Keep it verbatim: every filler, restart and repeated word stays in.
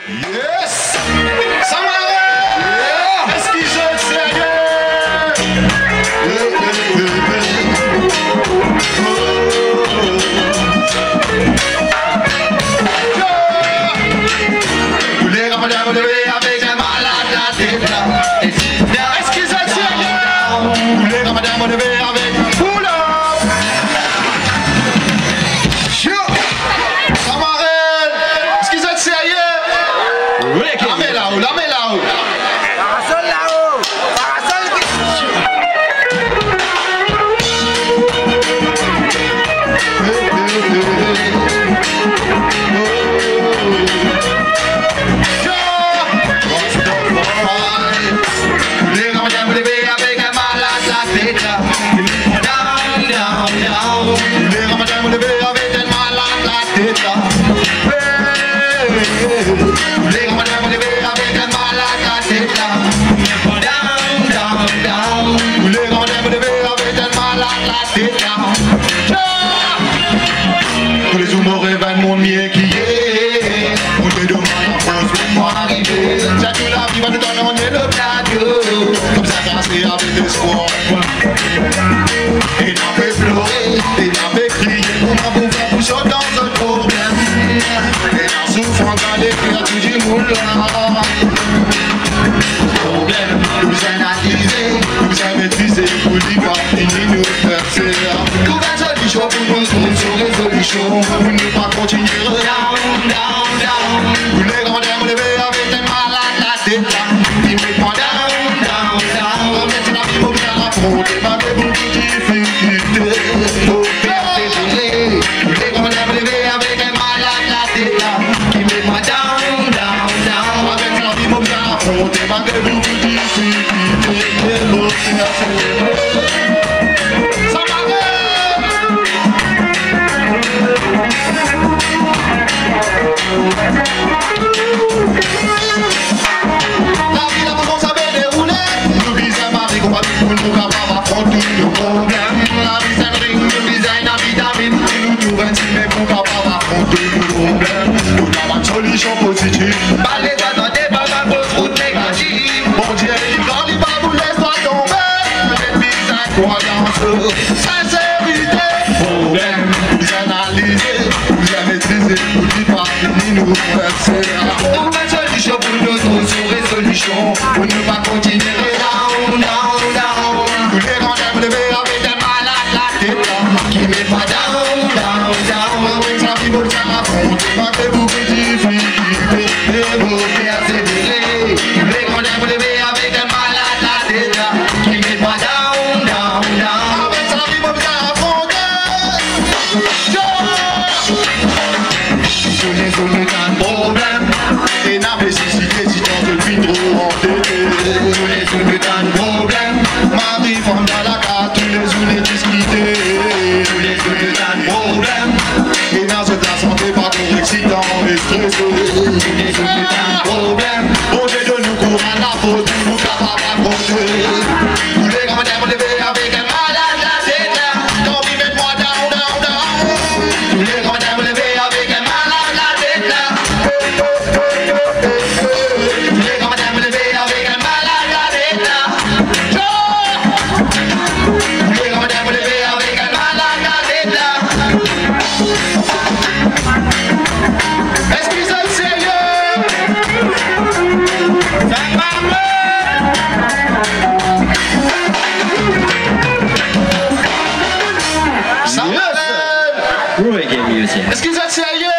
Yes! Sa mare! Eski zot serye? Yo! Ou le granmoun leve avek enn malad latet la. Eski zot serye? Ou le granmoun leve avek pull up. Yo! Sa mare! Eski zot serye? Lame lao, lame lao. Parasol lao. Parasol ki... Yo! Rastafari. Le granmoun leve avek enn malad latet la. Down, down, down. Le granmoun leve avek enn malad latet la. Hey, hey, hey. Le granmoun leve avek enn malad latet la. Down, down, down. Le granmoun leve avek enn malad latet la. Toulezour mo revenn mie ki yer. Mo pe demann fors pou mo arive. Sa tou lavi mo pe tann ane lopital. Koumsa kase avek lespwar. Ena pe plore, ena pe kriye, kouma pou fer pou sot dan zot problem? Ena soufrans dan leker tou dimoun la. Problem, nou bizin analize, nou bizin metrize, pou li pa fini nou fer ser. Trouv enn solision pou nou trouv so rezolision, pou nou pa kontinie down, down, down. Pou le granmoun leve avek enn malad latet la, ki met mwa down, down, down. Met lavi mo bizin afronte, malgre boukou difikilte. Mo pe persevere. Pou le granmoun leve avek enn malad latet la, ki met mwa down, down, down. Avek lavi mo bizin afronte, malgre boukou difikilte. Mo pe persevere. Sa mare! Lavi la pou koumans deroule. Nou bizin mari konpani pou nou kapav afront tou nou problem. Lavi se enn ring, nou bizin ena vitamin pou nou trouv enn simin pou kapav afront tou nou problem. Nou ena bann solision pozitif. Pa les attendre, pa bann fos rout negatif. Bondie li gran, li pa pou les twa tonbe. Met bizin krwar dan so sinserite. Problem, bizin analize, bizin metrize, pou li pa fini nou fer ser. Trouv enn solision pou nou trouv so rezolision, pou nou pa kontinie down, down, down. Pou le granmoun leve avek enn malad latet la, ki met mwa down, down, down. Avek sa ki pou sa afronte, malgre boukou difikilte, e mo persevere. Pou le granmoun leve avek enn malad latet la, ki met mwa down, down, down. Avek sa ki pou sa afronte. Toulezour nou tann problem, ena nesesite, sinon nou finn tro andete. Toulezour nou tann problem, mari, fam dan lakaz, toulezour nou diskite. Toulezour nou tann problem, ena zot lasante pa korek, sitan e strese. Toulezour nou tann problem, Bondie donn nou kouraz, lafors pou nou kapav afronte. Pou le granmoun leve avek enn malad latet la, kan li met mwa down, down, down. Pou le granmoun leve avek enn malad latet la. Pou le granmoun leve avek enn malad latet la. Pou le granmoun leve avek enn malad latet la. Eski zot serye? Sa mare! Reggae music. Eski zot serye?